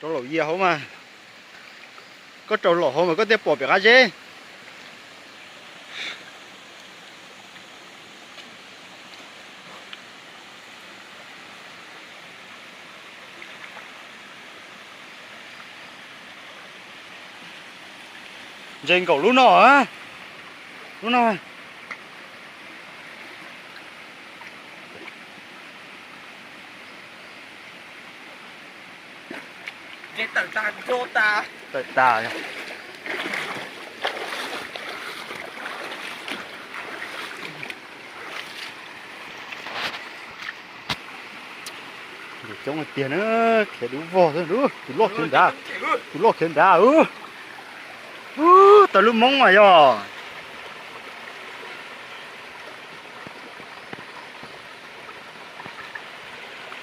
Rau laum yias hauv mas, koj rau laum hauv mas koj thiaj pom pem qab zeb. Ntses nkaum lub no, lub no. Tawm tas. Coob tiag na, khiav dub vog xwb, tus loj khiav nrad, tus loj khiav nrad. Ub, tau lub moob mas yog.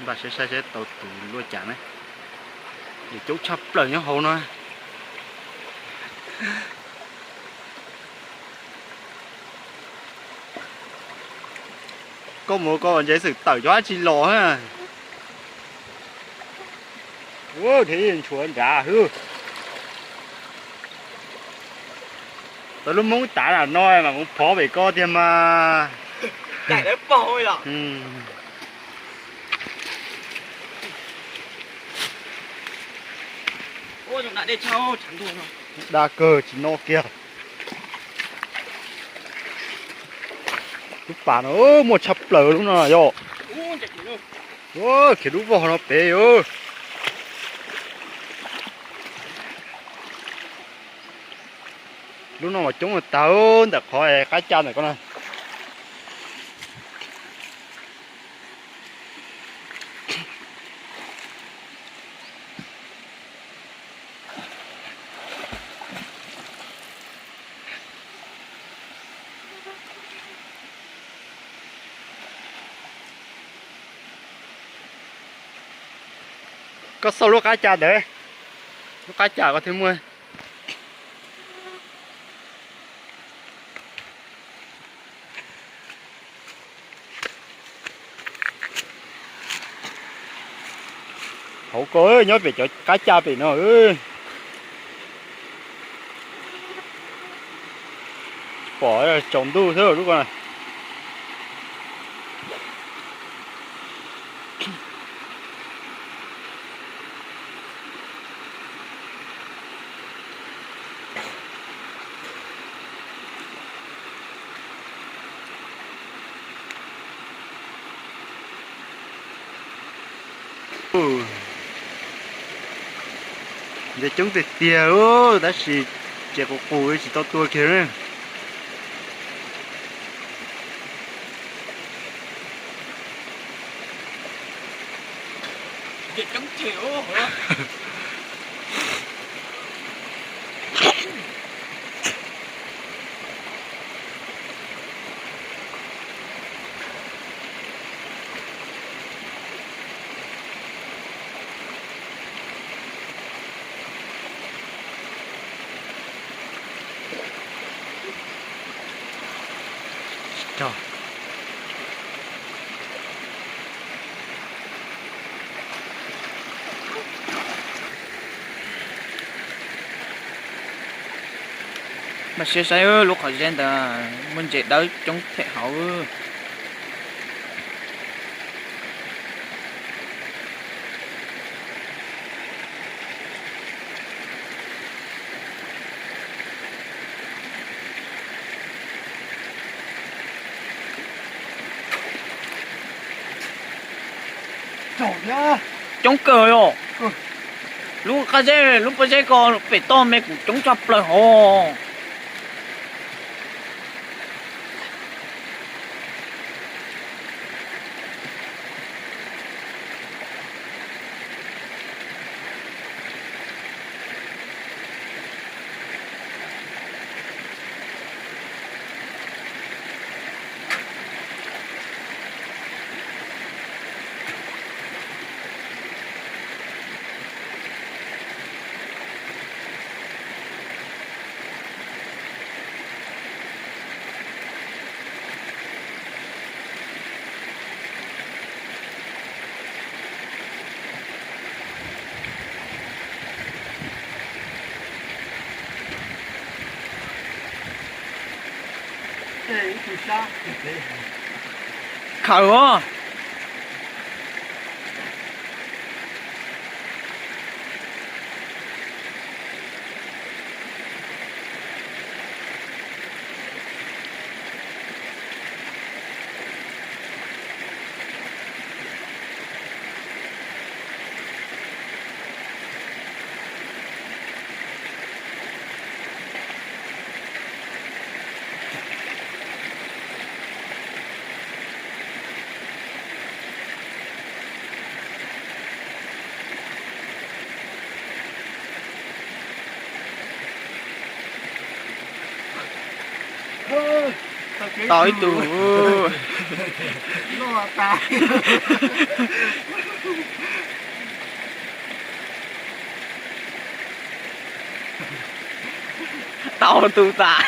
Npaj saib saib seb tau tus luaj cas ne. Coob tshaj plaws nyob hauv no. Koj mus koj ntses xwm tawm cov dab tsi los. Ua, thiab ntshuav nrad hwb. Tau lub moob tav nram no mas kuv phov pem ko tiag mas. Dag kawg tsis no kiag. Lub pas no muaj tshaj plaws lub no yog. Khiav dub vog no pem. Lub no mas coob tag ntawm qhov qab caj ntawm ko na. Koj xauj lub qab caj ntawd, lub qab caj ko thiaj muaj. Hauv ko nyob pem cov qab caj pem no. Pom tsaus ntuj xwb lub ko. Ntses coob tiag tiag, tab sis tseem qus qus tsis tau tua kiag. Mas siab saib lub qhov zeb ntawd muaj ntses dawb coob them hauv. Coob kawg os. Lub qab zeb, lub pob zeb ko pem toj me kuj coob tshaj plaws hos. Khaws os. Tau ib tug. Tau tus tas.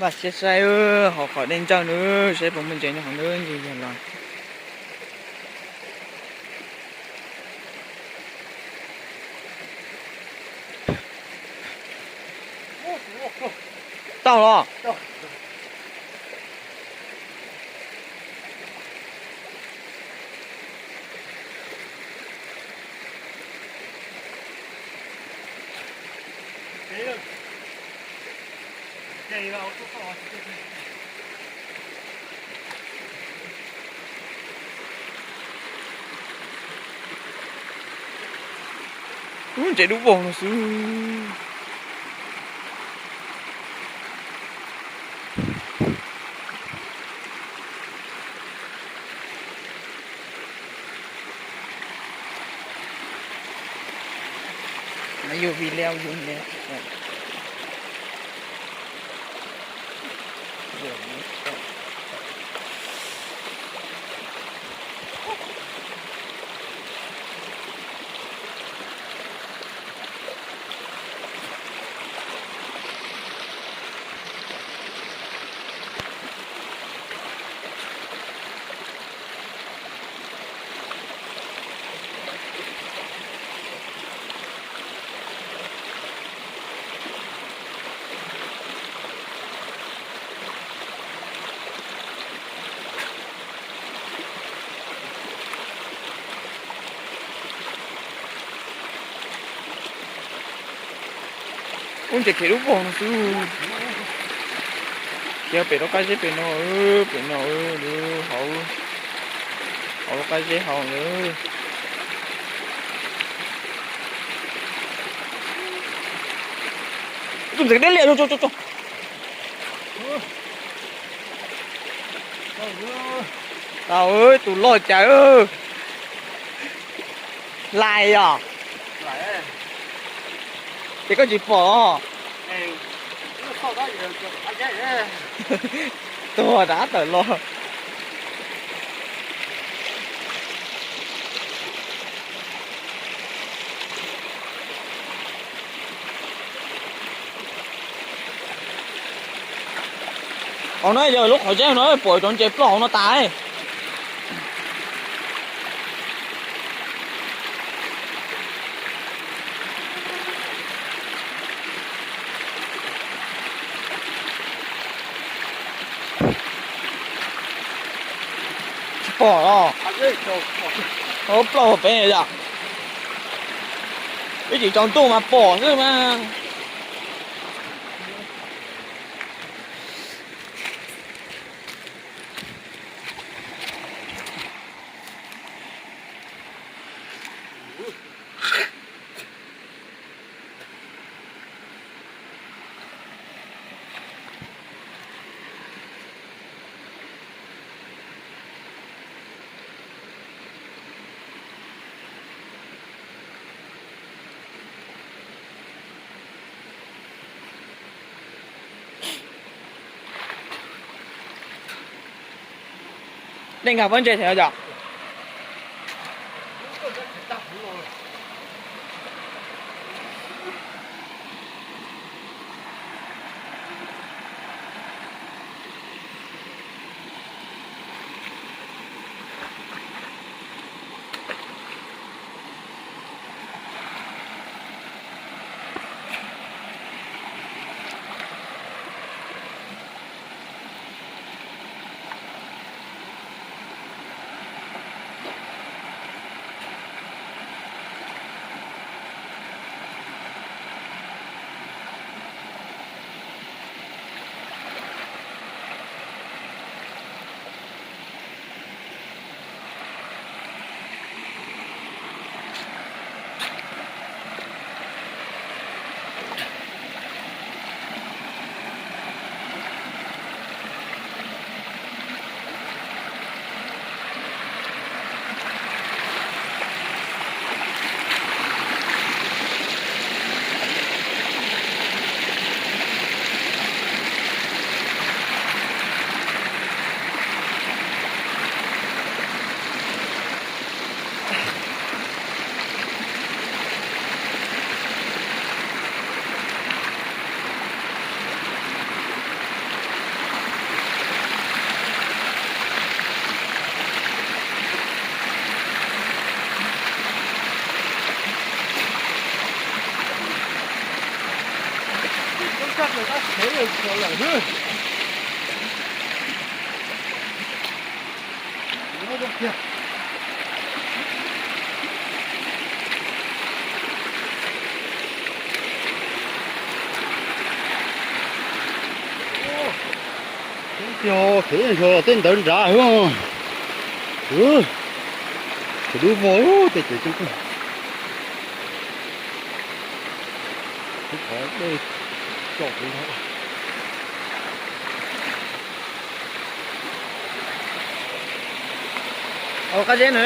Npaj siab saib, hauv qhov dej ntsawj na, saib puas muaj ntses nyob hauv na, ntses yog los. Tau los. Ub, ntses dub vog no xwb. Yus vi leo yus ne. Ub, ntses khiav dub vog no xwb. Khiav pem lub qab zeb pem no, pem no, hauv, hauv lub qab zeb hauv lawm. Tus ntxeev deb liam, tau tus loj cas. Lais yom. Ces koj tsis pom. Tuag rov tawm los. Hauv no yog lub qhov zeb no pom cov ntses ploj hauv no tas. Tsis pom los. Ploj pem yom. Ib chim tsaus ntuj mas pom xwb mas. Dej nkag pob ntseg thiab cov. Teb tiag, kev ntshai tej ntawd nrad. Ub, ces dub vog tej ces tseeb. Ub, qhov dej tsom kuv ntag. Au, qab zeb na.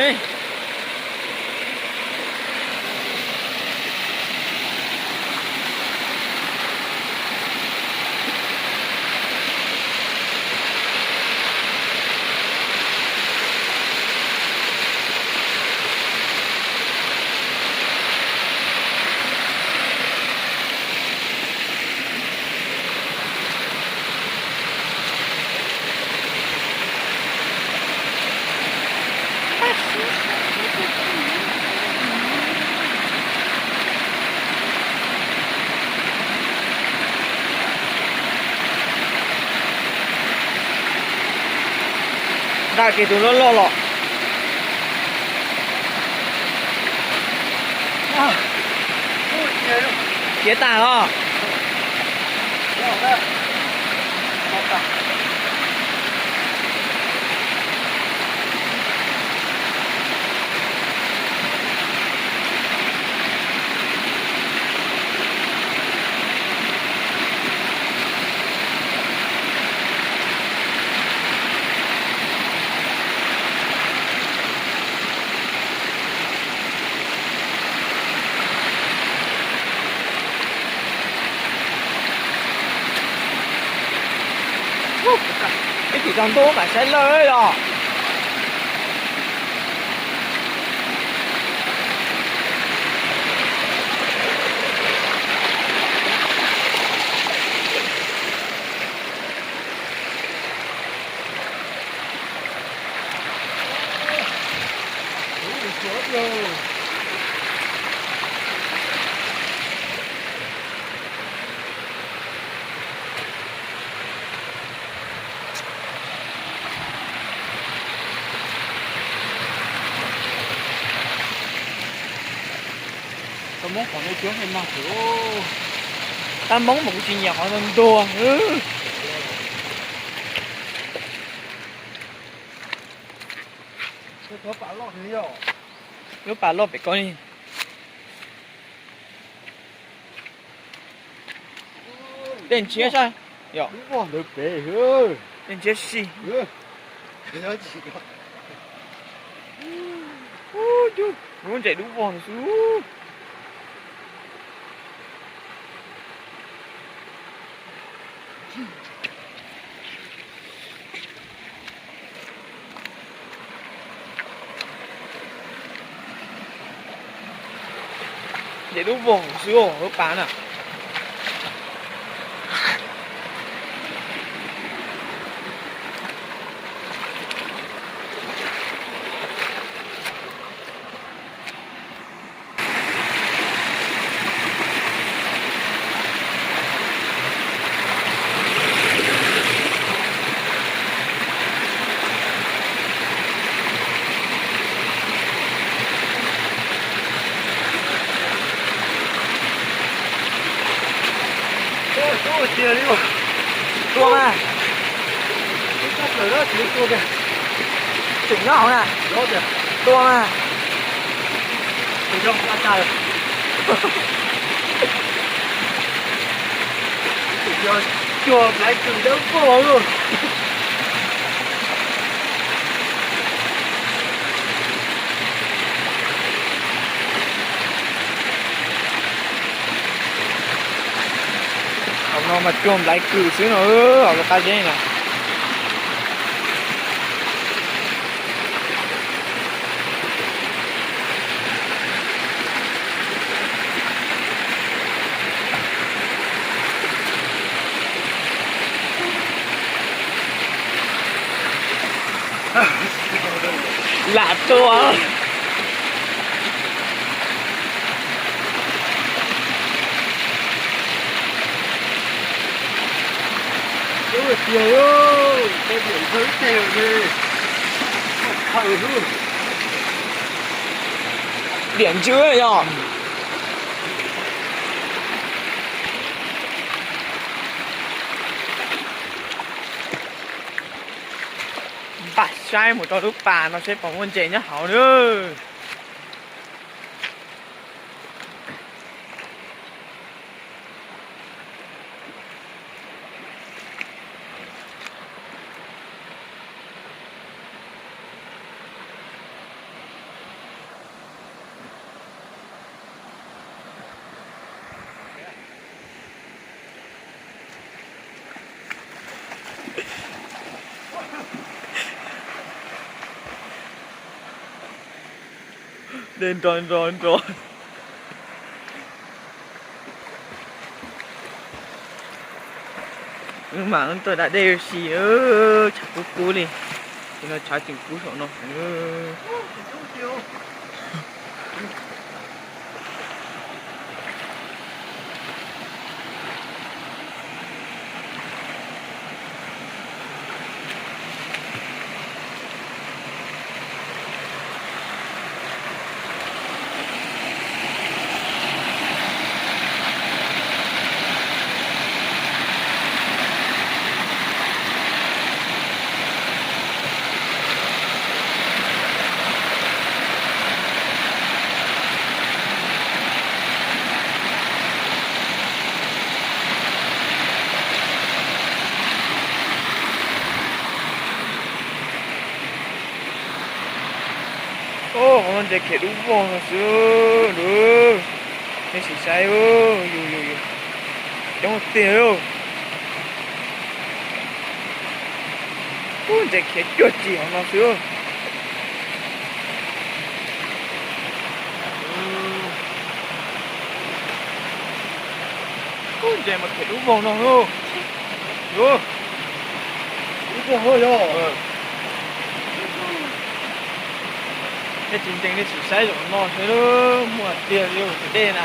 Nqa kiag tus loj loj los. Ciav tag os. Ib chim tsaus ntuj mam saib lawm os. Moob qhov no cuab nag xwb. Tab Moob mas kuv tsis nyiam qhov ntuag ntuag. Lub pas loj pem ko li. Dej ntshiab sab yom. Dej ntshiab si. Lub ntses dub vog xwb. Ntses dub vog xwb lub pas na. Tua tiag li, tua mas. Tseem nyob hauv na. Tua mas. Cuag Nplaiv Kws dawb paug. Hauv no mas cuag Nplaiv Kws xwb no, hauv lub qab zeb na. Lam tua. Diam ntsws yog. Npaj saib mus rau lub pas no seb puas muaj ntses nyob hauv na. Dej nro nro nro. Wb mam tuaj da dej ua si, tshav kub kub li. Ces no tshav tseem kub saum no. Ub, qhov no ntses khiav dub vog no xwb. Nej sim saib, yus yus yus, coob tiag. Ub, ntses khiav cuag tsis hauv no xwb. Ub, ntses mas khiav dub vog no. Ub, ub, yog. Nej tsis ntseeg nej sim saib zaum no seb muaj tiag li tus dej na.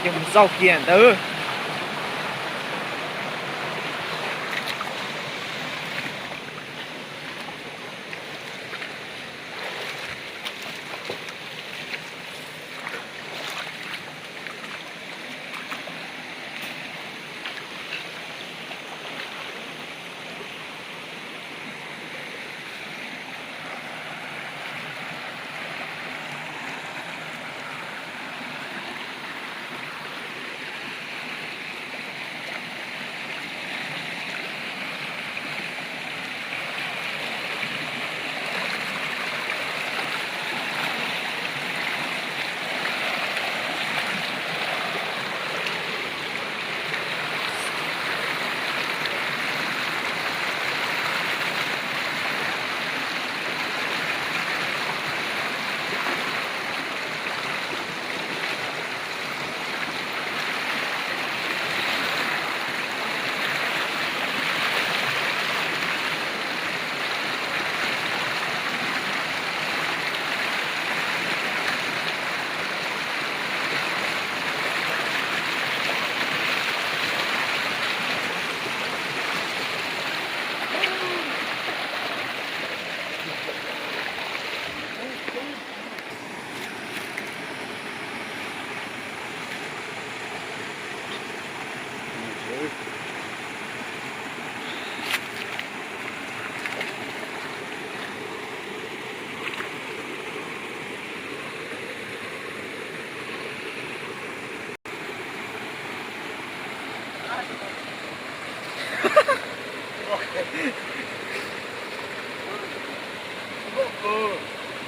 Ces mus xauj kiag ntawd.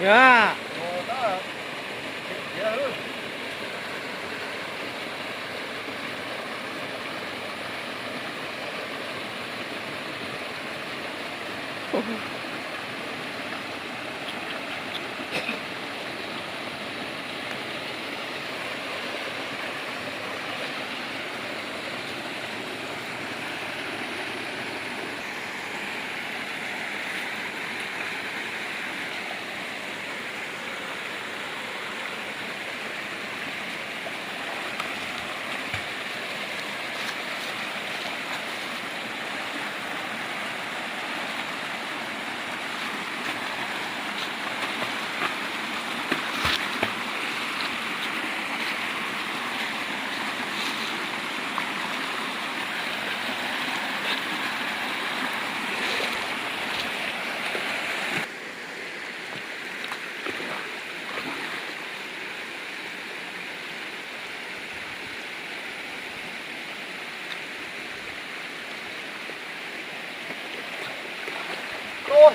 Ya. Ua,